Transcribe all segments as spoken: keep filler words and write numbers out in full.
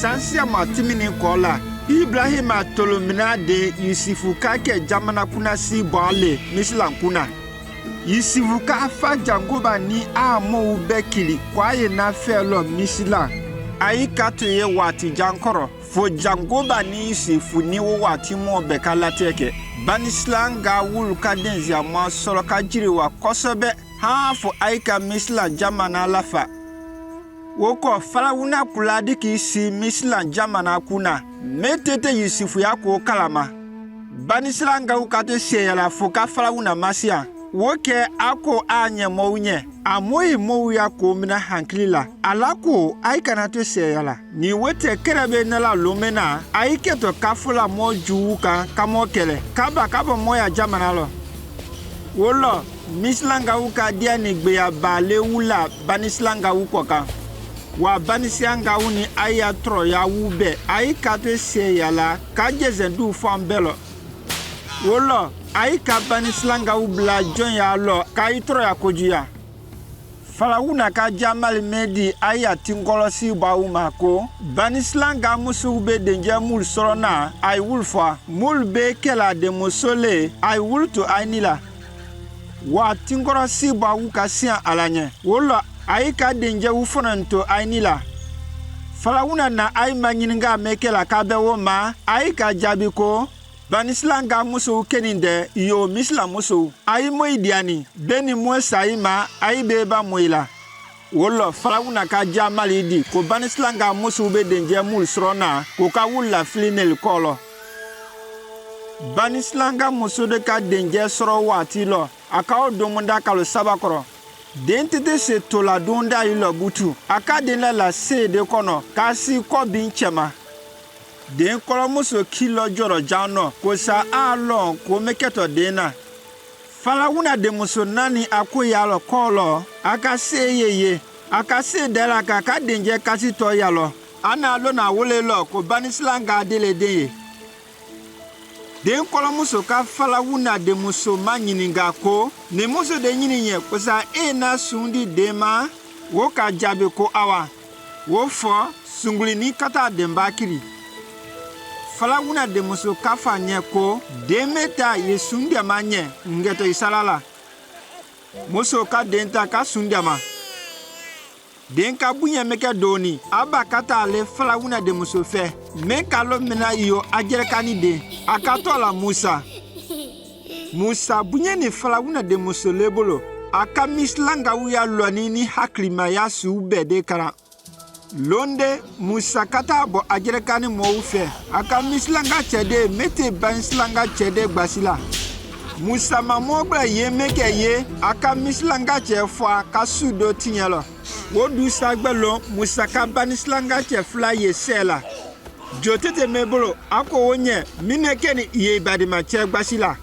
Sansea ma timini kọla, Ibrahima tolo mina de Yusufu ka kẹ jamana kuna si bọle Misilan kuna. Yusufu ka fa jangoba ni a mowu be kili kwa ye na fe lọ Misilan. Ayi ka to ye wati jankọrọ fo jangoba ni Yusufu ni wo wati mo be ka lateke. Banisilan ga wulu ka denzia ma sọlọ ka jiri wa kọsọbe ha fo ayi ka Misilan jamana lafa. Wokọ Farawuna kula diki si Misilan jamana kuna. Metete Yusufu ya ko kalama. Banisilan ga wu ka to se yala fo ka Farawuna masia. Wokẹ ako a nye mowu nye. Amoyi mowu ya ko mina hankili la. Ala ko ayi ka na to se yala. Ni wete kẹrẹbe nala lumena ayi kẹtọ ka fula mo ju wu ka ka mo kẹlẹ. Kaba kaba mo ya jamana lọ. Wolo, Misilan ga wu ka dia ni gbeya bale wula Banisilan ga wu kọkan. Wa Banisilan ga wu ni ayi ya tọrọ ya wu be ayi ka to se yala ka jezin du fam belọ. Wolo, ayi ka Banisilan ga wu bla jon ya lọ ka yi tọrọ ya koju ya. Farawuna ka ja mali medi ayi ya tingọlọ si ba wu ma ko. Banisilan ga musu wu be denje mul sọlọ na ayi wul fua. Mul be kẹla demuso le ayi wul to ayi nila. Wa tingọlọ si ba wu ka sia ala nye. Wolo, ayi ka denje wu fọnọn to ayi nila. Farawuna na ayi ma nyininga mekẹla ka be wo ma ayi ka jabi ko. Banisilan ga musu wu keninde iyo Misilan musu wu. Ayi moyi diani beni mo sa ayi ma ayi be ba moyi la. Wolo Farawuna ka ja mali di ko Banisilan ga musu wu be denje mul sọlọ na ko ka wul la fili neli kọlọ. Banisilan ga musu de ka denje sọlọ wati lọ. A ka wo dumunda kalu saba kọrọ. Deen tete se tola duunda yi lọ butu. A ka deen lala se de kọnọ ka si kọbi ncema. Deen kọlọmuso ki lọ jọrọ jaanọ ko sa a lọ ko mekẹtọ deen na. Farawuna demuso nani a ko yalọ kọọlọ a ka se ye ye. A ka se dara ka ka denje ka si tọ yalọ. A na lona wole lọ ko Banisilan ga dele deen ye. Deen kọlọmuso ka Farawuna demuso ma nyininga ko, ni muso de nyini nye ko sa e na sundi deen ma, wo ka jabi ko awa, wo fo sunguli ni kata deen ba kiri. Farawuna demuso ka fa nye ko, deen meta ye sundia ma nye, nge to isala la. Muso ka deen ta ka sundia ma. Deen ka bu nye meke dooni, a ba kata le Farawuna demuso fe. Meka lo mena iyo ajerekani deen. A ka tọla Musa. Musa bu nye ni Farawuna demuso le bolo. A ka Misilan ga wu ya lọni ni hakilima ya su be de kara. Londe, Musa kata bo ajerekani mo wu fe. A ka Misilan ga ce de mete Banisilan ga ce de gbasi la. Musa ma mo gbala ye meke ye, a ka Misilan ga ce fua ka su do tinyelo. Wo du sa gbalo Musa ka Banisilan ga ce fula ye sela. Jo tete me bolo, a ko wo nye, mi ne keni ye ibadima ce gbasi la.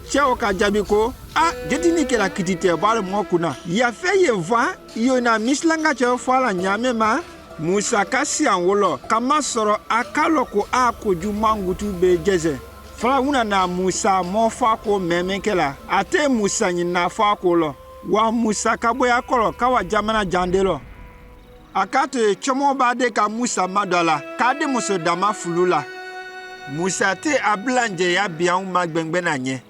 Ce wo ka jabi ko, a, jeti ni kela kiti te balo mo kuna. Ya fe ye vwa, yo na Misilan ga ce fua la nyame ma. Musa ka sian wolo, ka ma soro a ka lo ko a ko ju mangutu be jeze. Farawuna na Musa mo fua ko meme kela, a te Musa nyi na fua ko lo. Wa Musa ka boya kolo ka wa jamana jande lo. A ka to ye como ba de ka Musa ma dọla, ka demuso dama fulu la. Musa te ablanje ya bian wu ma gbengbe na nye.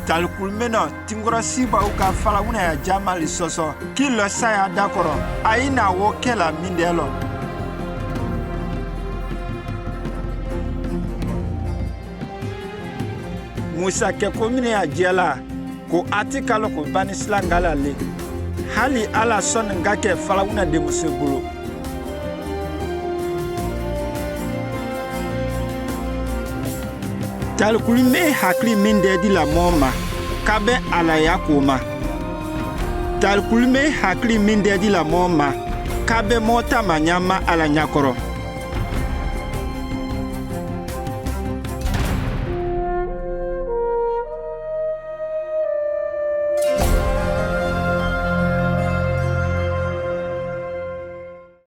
Talikulme nọ, tingoro siba u ka Farawuna ya jamali soso, ki lọ saya dakoro, ayi na wo kela minde lo. Musa kẹ ko mine ya jela, ko ati ka lo ko Banisirayila nga la le. Hali ala soni nga kẹ Farawuna demuso bulu. Talikulme hakili minde di la mo ma, ka be ala ya ko ma. Talikulme hakili minde di la mo ma, ka be mo tama nyama ala nyakoro.